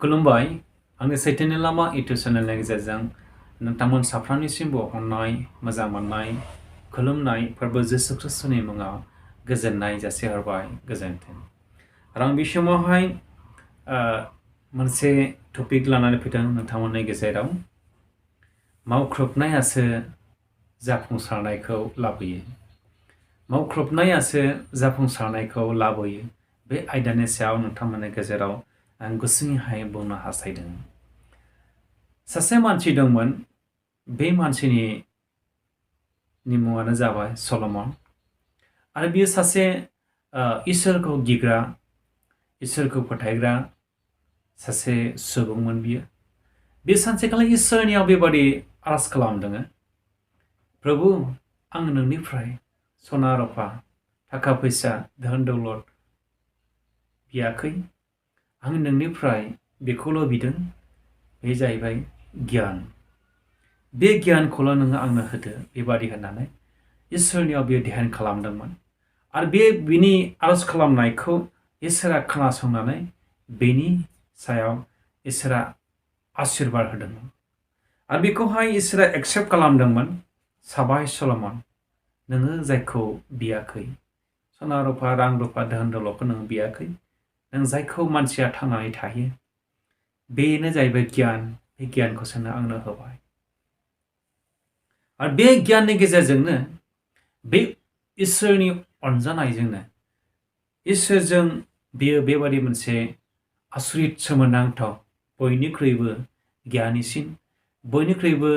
खुलुमबाय आंनि Switwni Lama YouTube channelनि गेजेरजों नोंथांमोन साफ्रोमनिसिमबो अननाय मोजां मोननाय खुलुमनाय फोरबो जिसु ख्रिस्टनि मुङाव गोजोननाय जासिहरबाय गोजोन्थों। आं बे समावहाय मोनसे टपिक लानानै फैदों नोंथांमोननि गेजेराव मावख्रुबनायासो जाफुंसारनायखौ लाबोयो। मावख्रुबनायासो जाफुंसारनायखौ लाबोयो। बे आयदानि सायाव नोंथांमोननि गेजेराव आं गुसुङैहाय बुंनो हास्थायदों। सासे मानसि दंमोन, बे मानसिनि मुङानो जाबाय सल'मन। आरो बियो सासे इसोरखौ गिग्रा, इसोरखौ फोथायग्रा सासे सुबुंमोन बियो। बे सानसेखालि इसोरनियाव बेबादि आरज खालामदों, प्रभु आं नोंनिफ्राय सना रुफा थाखा फैसा धोन दौलत बियाखै, आं नोंनिफ्राय बेखौल' बिदों, बे जाहैबाय गियान। बे गियानखौल' नोङो आंनो होदो बेबादि होननानै इसोरनियाव बियो ध्यान खालामदोंमोन। आरो बिनि आरज खालामनायखौ इसोरा खोनासंनानै बेनि सायाव इसोरा आशीर्बाद होदोंमोन। आरो बेखौहाय इसोरा एक्सेप्ट खालामदोंमोन। साबाय सल'मन, नोङो जायखौ बियाखै, सना रुफा रां रुफा धोन दौलतखौ नोङो बियाखै, नों जायखौ मानसिया थांनानै थायो बेनो जाहैबाय गियान। बे गियानखौसो नों आंनो होबाय। आरो बे गियाननि गेजेरजोंनो बे इसोरनि अनजानायजोंनो इसोरजों बियो बेबादि मोनसे आसरित सोमोनांथाव बयनिख्रुइबो गियानिसिन, बयनिख्रुइबो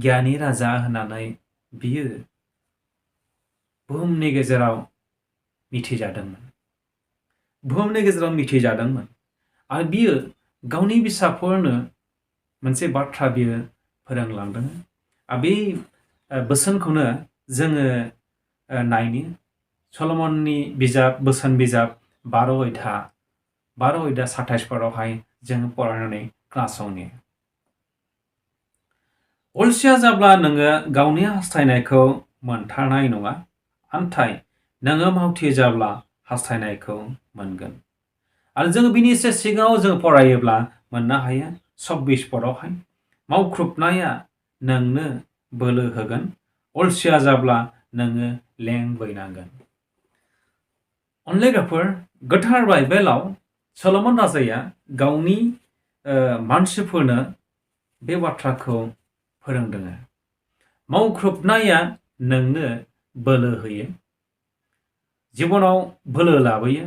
गियानि राजा होननानै बियो बुहुमनि गेजेराव मिथिजादोंमोन। बुहुमनि गेजेराव मिथिजादोंमोन। आरो बियो गावनि फिसाफोरनो मोनसे बाथ्रा बियो फोरोंलांदों। आरो बे बोसोनखौनो जोङो नायनो सल'मननि बिजाब बोसोन बिजाब 12 अध्याय 27 जोङो फरायनानै खोनासंनो। अलसिया जाब्ला नोङो गावनि हास्थायनायखौ मोनथारनाय नङा, नाथाय नोङो मावथि जाब्ला हास्थायनायखौ मोनगोन। आरो जोङो बिनि एसे सिगाङाव जों फरायोब्ला मोननो हायो 26 पदआवहाय, मावख्रुबनाया नोंनो बोलो होगोन, अलसिया जाब्ला नोङो लेंबैनांगोन। अनलायग्राफोर, गोथार बाइबेलाव सल'मन राजाया गावनि मानसिफोरनो बे बाथ्राखौ फोरोंदों। मावख्रुबनाया नोंनो बोलो होयो, जिबनाव बोलो लाबोयो,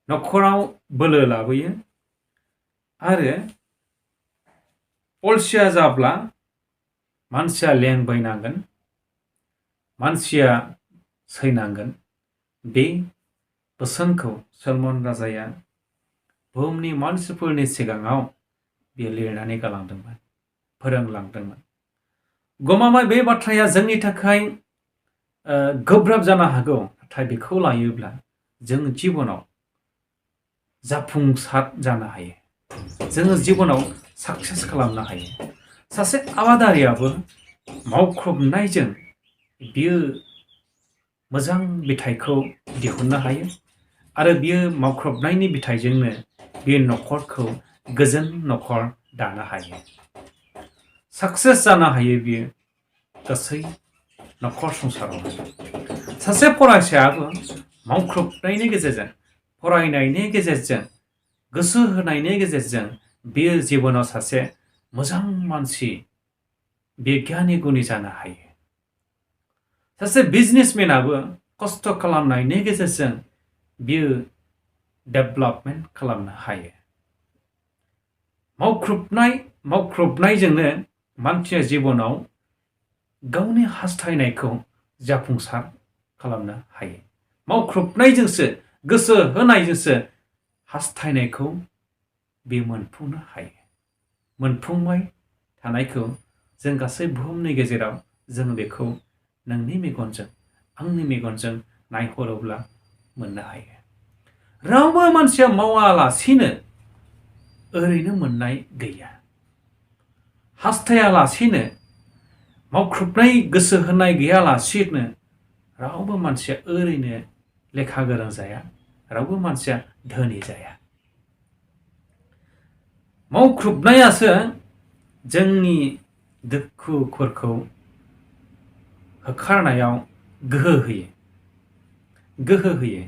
न'खराव बोलो लाबोयो। आरो अलसिया जाब्ला मानसिया लेंबैनांगोन, मानसिया सैनांगोन। बे बोसोनखौ सल'मन राजाया बुहुमनि मानसिफोरनि सिगाङाव बियो लिरनानै गालांदोंमोन, फोरोंलांदोंमोन। गमामाय बे बाथ्राया जोंनि थाखाय गोब्राब जानो हागौ, नाथाय बेखौ लायोब्ला जों जिबनाव जाफुंसार जानो हायो, जोङो जिबनाव साक्सेस खालामनो हायो। सासे आबादारियाबो मावख्रुबनायजों बियो मोजां बिथाइखौ दिहुननो हायो। आरो बियो मावख्रुबनायनि बिथाइजोंनो बे न'खरखौ गोजोन न'खर दानो हायो, साक्सेस जानो हायो बियो गासै न'खर संसाराव। सासे फरायसायाबो मावख्रुबनायनि गेजेरजों, फरायनायनि गेजेरजों, गोसो होनायनि गेजेरजों बियो जिबनाव सासे मोजां मानसि, बिगियानि गुनि जानो हायो। सासे बिजनेसमेनाबो खस्थ' खालामनायनि गेजेरजों बियो डेभेलपमेन्ट खालामनो हायो। मावख्रुबनायजोंनो मानसिया जिबनाव गावनि हास्थायनायखौ जाफुंसार खालामनो हायो। मावख्रुबनायजोंसो, गोसो होनायजोंसो हास्थायनायखौ बे मोनफुंनो हायो। मोनफुंबाय थानायखौ जों गासै बुहुमनि गेजेराव जों बेखौ नोंनि मेगनजों आंनि मेगनजों नायहरोब्ला मोननो हायो। रावबो मानसिया मावालासिनो ओरैनो मोननाय गैया। हास्थायालासिनो, मावख्रुबनाय गोसो होनाय गैयालासिनो रावबो मानसिया ओरैनो लेखा गोरों जाया, रावबो मानसिया धोनि जाया। मावख्रुबनायासो जोंनि दुखुफोरखौ होखारनायाव गोहो होयो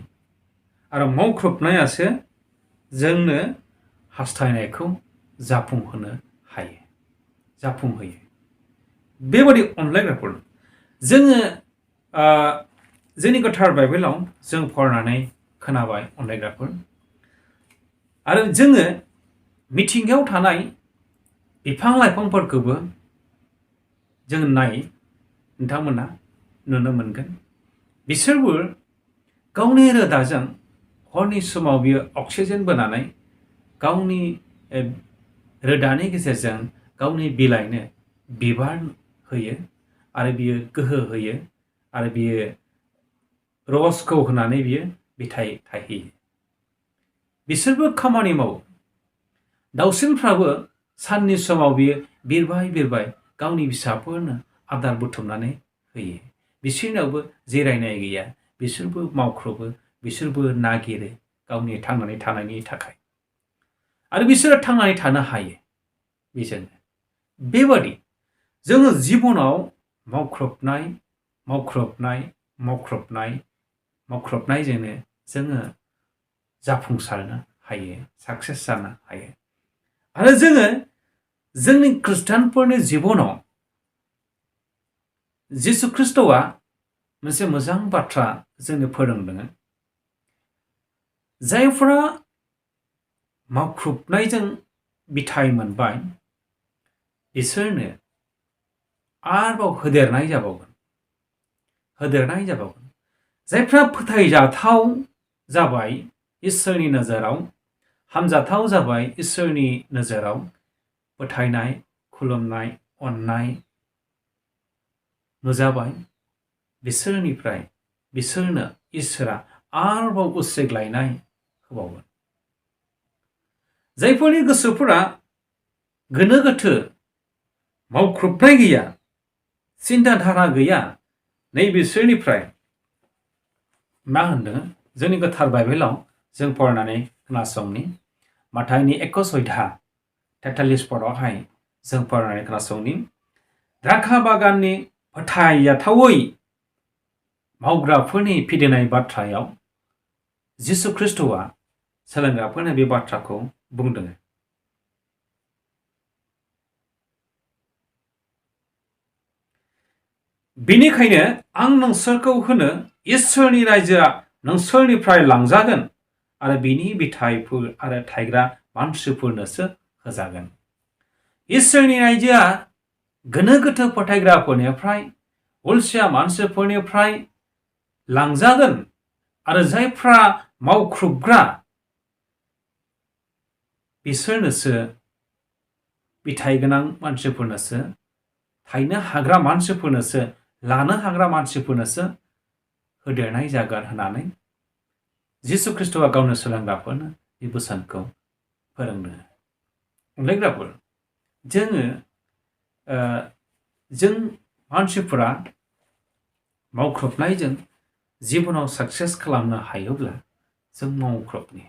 आरो मावख्रुबनायासो जोंनो हास्थायनायखौ जाफुंहोयो बेबादि अनलायग्राफोर जोङो जोंनि गोथार बाइबेलाव जों फरायनानै खोनाबाय अनलायग्राफोर आरो जोङो मिथिंगायाव थानाय बिफां लाइफांफोरखौबो जों नोंथांमोना नुनो मोनगोन बिसोरबो गावनि रोदाजों हरनि समाव बियो अक्सिजेन बोनानै गावनि रोदानि गेजेरजों गावनि बिलाइनो बिबार होयो आरो बियो गोहो होयो आरो बियो रसखौ होनानै बियो फिथाइ थायहोयो बिसोरबो खामानि मावो दाउसिनफ्राबो साननि समाव बियो बिरबाय गावनि फिसाफोरनो आदार बुथुमनानै होयो बिसोरनावबो जिरायनाय गैया बिसोरबो मावख्रुबो बिसोरबो नागिरो गावनि थांनानै थानायनि थाखाय आरो बिसोरो थांनानै थानो हायो बेजोंनो बेबादि जोङो जिबनाव मावख्रुबनायजोंनो जोङो जाफुंसारनो हायो साक्सेस जानो हायो आरो जोङो जोंनि खृष्टानफोरनि जिबनाव जिसु ख्रिस्ट'आ मोनसे मोजां बाथ्रा जोंनो फोरोंदों जायफोरा मावख्रुबनायजों बिथाइ मोनबाय बिसोरनो आरोबाव होदेरनाय जाबावगोन जायफ्रा फोथायजाथाव जाबाय इसोरनि नोजोराव हामजाथाव जाबाय इसोरनि नोजोराव फोथायनाय खुलुमनाय अननाय नुजाबाय बिसोरनो इसोरा आरोबाव उसिग्लायनाय होबावगोन जायफोरनि गोसोफोरा गोनो गोथो मावख्रुबनाय गैया सिन्ताधारा गैया बिसोरनिफ्राय मा होनदों जोंनि गोथार बाइबेलाव जों फरायनानै खोनासंनि माथाइनि 21:43 पदआवहाय जों फरायनानै खोनासंनि द्राक्षा बागाननि फोथायजाथावै मावग्राफोरनि फिदिनाय बाथ्रायाव जिसु ख्रिस्ट'आ सोलोंग्राफोरनो बे बाथ्राखौ बुंदों बेनिखायनो आं नोंसोरखौ होनो इसोरनि रायजोआ नोंसोरनिफ्राय लांजागोन आरो बिनि बिथाइफोर आरो थायग्रा मानसिफोरनोसो होजागोन इसोरनि रायजोआ गोनो गोथो फोथायग्राफोरनिफ्राय अलसिया मानसिफोरनिफ्राय लांजागोन आरो जायफ्रा मावख्रुबग्रा बिसोरनोसो बिथाइ गोनां मानसिफोरनोसो थायनो हाग्रा मानसिफोरनोसो लानो हाग्रा मानसिफोरनोसो होदेरनाय जागोन होननानै जिसु ख्रिस्ट'आ गावनो सोलोंग्राफोरनो बे बोसोनखौ फोरोंदों अनलायग्राफोर जों मानसिफोरा मावख्रुबनायजों जिबनाव साक्सेस खालामनो हायोब्ला जों मावख्रुबनि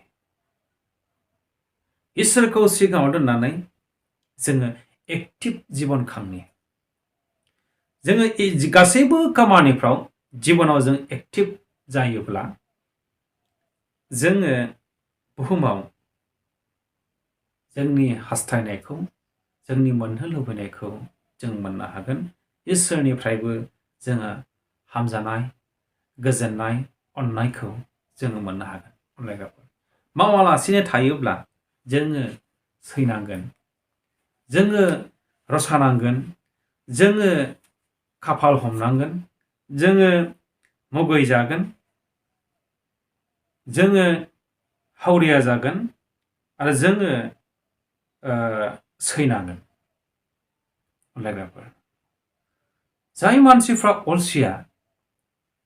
इसोरखौ सिगाङाव दोननानै जोङो एक्टिभ जिबन खांनि जोङो गासैबो खामानिफ्राव जिबनाव जों एक्टिभ जायोब्ला जोङो बुहुमाव जोंनि हास्थायनायखौ जोंनि मोननो लुबैनायखौ जों मोननो हागोन इसोरनिफ्रायबो जोङो हामजानाय गोजोननाय अननायखौ जोङो मोननो हागोन अनलायग्राफोर मावालासिनो थायोब्ला जोङो सैनांगोन जोङो रसा नांगोन जोङो खाफाल हमनांगोन जोङो मुगैजागोन जोङो हावरिया जागोन आरो जोङो सैनांगोन अनलायग्राफोर जाय मानसिफ्रा अलसिया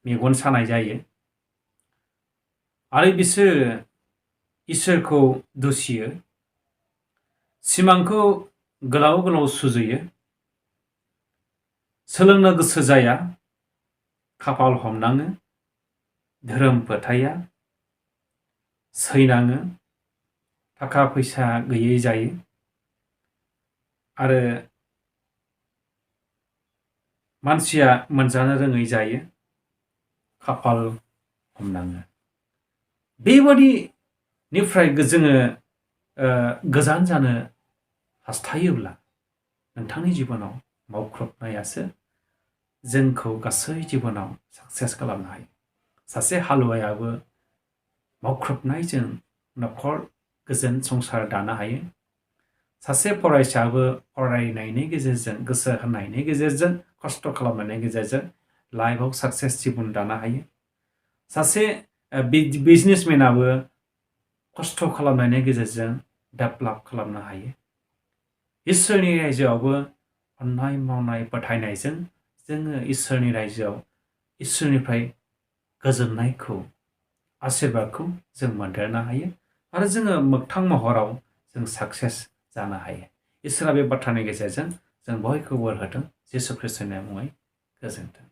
मेगन सानाय जायो आरो बिसोर इसोरखौ दुसियो सिमांखौ गोलाव गोलाव सुजुयो सोलोंनो गोसो जाया खाफाल हमनाङो धोरोम फोथाया सैनाङो थाखा फैसा गैयै जायो आरो मानसिया मोनजानो रोङै जायो, खाफाल हमनाङो। बेबादिनिफ्राय जोङो गोजान जानो हास्थायोब्ला नोंथांनि जिबनाव मावख्रुबनायासो जोंखौ गासै जिबनाव साक्सेस खालामनो हायो। सासे हालुवायाबो मावख्रुबनायजों न'खर गोजोन संसार दानो हायो। सासे फरायसायाबो फरायनायनि गेजेरजों, गोसो होनायनि गेजेरजों, खस्थ' खालामनायनि गेजेरजों लाइफआव साक्सेस जिबन दानो हायो। सासे बिजनेसमेनाबो खस्थ' खालामनायनि गेजेरजों डेभेलप खालामनो हायो। इसोरनि रायजोआवबो अननाय मावनाय फोथायनायजों जोङो इसोरनि रायजोआव इसोरनिफ्राय गोजोननायखौ, आशीर्बादखौ जों मोनदेरनो हायो आरो जोङो मोगथां महराव जों साक्सेस जानो हायो। इसोरा बे बाथ्रानि गेजेरजों जों बयखौबो बोर होथों। जिसु ख्रीष्टनि मुङै गोजोन्थों।